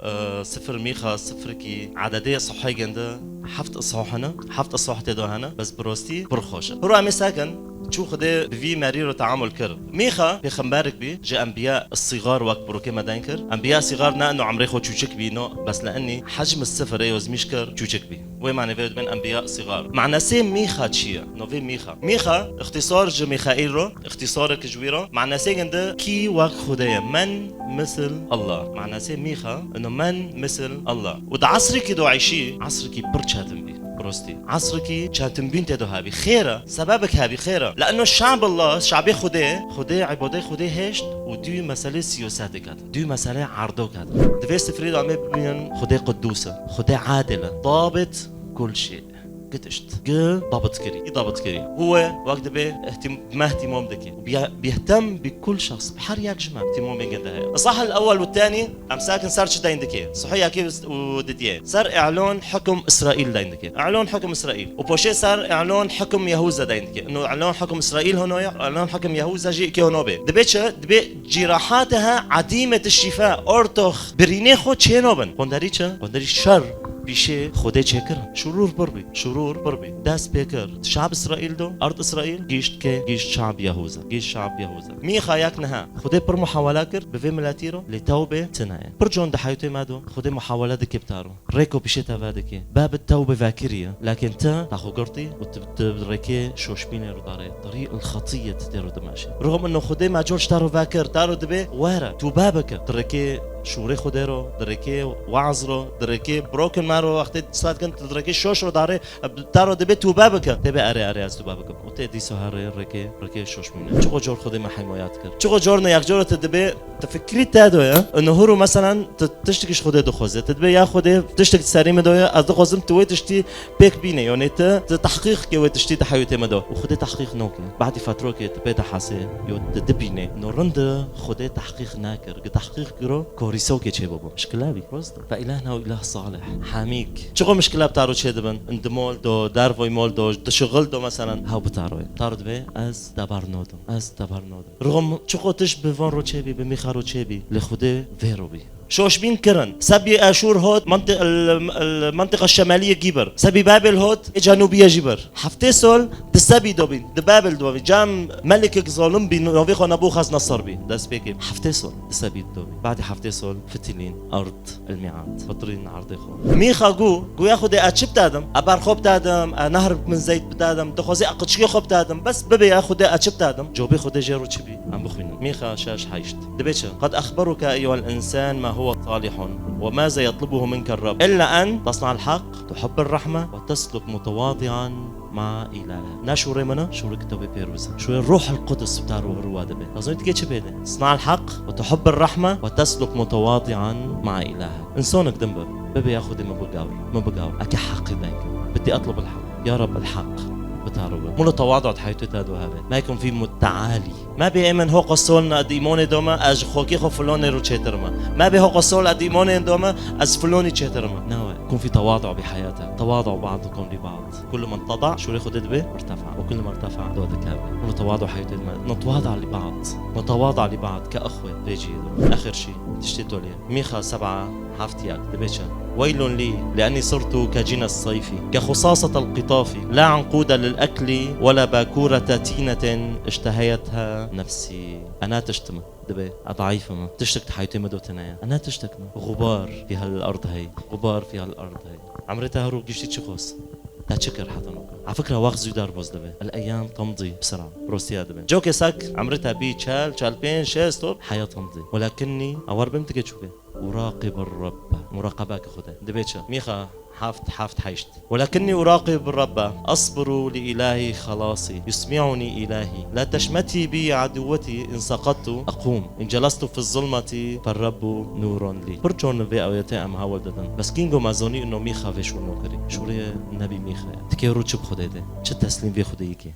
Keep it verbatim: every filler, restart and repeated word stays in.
Ee, sifir Mîxa, sifirkî, ededê sihayê gende heft isah hene, heft isah tê de hene, bes bi rastî pir xweş e. Hûra em ê sekin, çû Xwedê bi vî merî re teamul kir. Mîxa pêxemberik bî, ji enbiya sîxar wek bi rokê me deyn kir. Enbiya sîxar ne eno emrê xwe çûçik bî, no, bes li enî hecm sifirê yo zmîş kir çûçik bî. Wê manê vê dibên enbiya sîxar. Manasê Mîxa çi ye? Novê Mîxa. Mîxa, îxtîsar ji Mîxaîl ro, îxtîsarek ji wî ro. Manasê ginde kî wek Xwedê ye. Men misil Allah. Manasê Mîxa, ino men misil Allah. Û di esrikî do eşî, esrikî pir çetin bî. Rostî. Esrikî çetinbîn tê do hebî. Xêr e, sebebek hebî xêr e. Li eno şab Allah, şabê Xwedê, Xwedê, îbadê Xwedê hêşt û dû meselê siyasetê ket. Dû meselê erdo ket. Di vê sifrê de em ê bibînin Xwedê qudûs e. Xwedê adil e. Dabit kul şey. Gitişt. Gi dabit kirî. Î dabit kirî. Huwe wek dibê ihtim-, me ihtimam dike. Bi-, bihtem bi kul şexs. Bi her yek ji me ihtimamê ginde heye. Isah el ewel û teni, em sakin ser çi deyn dike? Sihî yekê û didiyê. Ser îlan hukm Îsraîl deyn dike. Îlan hukm Îsraîl. Û poşê ser îlan hukm Yehûza deyn dike. Ino îlan hukm Îsraîl hono ya, îlan hukm Yehûza jî kê hono be. Dibê çi? Dibê cîrahatê he edîmê ti şîfe, ortox, birînê xwe çê nobin. Qonderî çi? Qonderî şer pîşê Xwedê çêkirin. Şurûr pir bî, şurûr pir bî. Dest pê kir. Şab Îsraîl do, erd Îsraîl, gîşt kê, gîşt şab Yehûza, gîşt şab Yehûza. Mîxa yek niha. Xwedê pir muhawela kir, bi vê miletî ro, lê tewbê tine ye. Pir con di heyatê me do, Xwedê muhawele dike bi te ro. Rêko pişê te vedike. Babit tewbe vekiriye. Lakin te, te xwe girtî û tu, tu di rêkê şoşbînê ro darê. Terîq el xetiyet tê ro dimeşe. Rixum ino Xwedê me cor ji te ro vekir, te ro dibê were, tûbe bike. Di rêkê şûrê Xwedê ro, di rêkê weaz ro, di rêkê brokin me ro, wextê disa dikin, tu di rêkê şoş ro darê, te ro dibê tûbe bike. Tê bê erê, erê ez tûbe bikim. Û tê dîsa herê rêkê, rêkê şoşbînê. Çiqo cor Xwedê me himoyat kir. Çiqo cor ne yek cor tu dibê, tu fikrî te do ye. Ino hûr û meselan, tu tiştekî ji Xwedê dixwaze. Tu dibê ya Xwedê tiştek di serî min de ye, ez dixwazim tu wê tiştî pêk bîne. Yanî tu, tu tehqîq ke wê tiştî di heyatê min de. Û Xwedê tehqîq nake. Badî fetrokê tu pê de hesê, yo tu dibîne. No rind Xwedê tehqîq nakir. Gi tehqîq kiro, korîsokê çê bibo. Mişkila bî. Rost. Fe îlahna û îlah salih. Hamîk. Çiqo mişkila bi te ro çê dibin? Di mol do, dervoy mol do, di şixil do meselan. Hew bi te ro ye. Te ro dibê ez debar nodim. Ez debar nodim. Rixum çiqo tişt bi van ro çêbî, bi Mîxa ro çêbî, li Xwedê vê ro bî. Şoşbîn kirin. Sebî Eşûr hot, menti-, el, el, mentiqa şemeliyê gî bir. Sebî Babel hot, ê cenûbiyê jî bir. Heftê sol di Sebî dobîn, di Babel dobîn. Cem melikek zalim bî, navê xwe Nebûxeznesar bî. Destpêkê. Heftê sol di Sebî dobîn. Badî heftê sol fitilîn, ard. El-Mi'ad. Fitrîn erdê xwe. Mîxa gu, guya Xwedê ez çi bitadim? Ez ber xwe bitadim, ez nehr min zeyt bitadim, dixwazî ez qiçikê xwe bitadim, bes bibê ya Xwedê ez çi bitadim? Cobê Xwedê jê ro çi bî? Em bixwînin. Mîxa şeş heşt. Dibê çi? قد أخبرك أيها الإنسان ما هو صالح وماذا يطلبه منك الرب إلا أن تصنع الحق وتحب الرحمة وتسلك متواضعا مع إلهك. Ne şûrê min e, şûrê kitabê pêroz e. Şûrê Ruhul Qudus bi te ro hirwa dibe. Dizanî tu kê çi bê de? تصنع الحق وتحب الرحمة وتسلك متواضعا مع إلهك. Însanek din be. Bibê ya Xwedê min bigawr. Min bigawr. Eke heqî deng. بدي أطلب الحق. يا رب الحق. Bi te ro be. Mula tewadu di heyatê te de hebe. ما يكون في متعالي. Mebê ê min hoqa sol ne di îmanê de me, ez ji xwekê xwe filonê ro çêtir me. Mebê hoqa sol ez di îmanê de me, ez filonî çêtir me. Newe. يكون في تواضع بحياتك. تواضعوا بعضكم لبعض. كل ما اتضع، şûrê Xwedê dibê, ارتفع. وكل ما ارتفع، do dikeve. Mula tewadu heyatê me. نتواضع لبعض. نتواضع لبعض كأخوة. Vê cihê de. Axir şî. Tiştê tolê. Mîxa seba heft yek dibê çi? ويل لي لأني صرت كجنى الصيف، كخصاصة القطاف، لا عنقود للأكل ولا باكورة تينة اشتهيتها نفسي. Ez ne tişt me, dibê, ez daîf me. Tiştek di heyatê me de tune ye. Ez ne tiştek me. غبار في هالأرض هي. غبار في هالأرض هي. Emrê te her û giştî çi xwest? Te çi kir heta nûka? A fikra wext zû derbas dibe. الأيام تمضي بسرعة. Rostiya dibe. Cokê sek, emrê te bî çel, çel pênc, şêst tor. حياة تمضي. ولكني، ewar bim dike çûke. أراقب الرب. Muraqebeke Xwedê. Dibê çi? Mîxa heft, heft heşt. ولكني أراقب الرب، أصبر لإلهي خلاصي، يسمعني إلهي. لا تشمتي بي عدوتي، إن سقطت أقوم، إن جلست في الظلمة فالرب نور لي. Pir çor vê awetê em hewl didin. Bes kîngo me zanî ino Mîxa vê şûr nokirî. Şûrê nebî Mîxa ye. Tikê rû çi bi Xwedê de? Çi teslîm vê Xwedê yekê?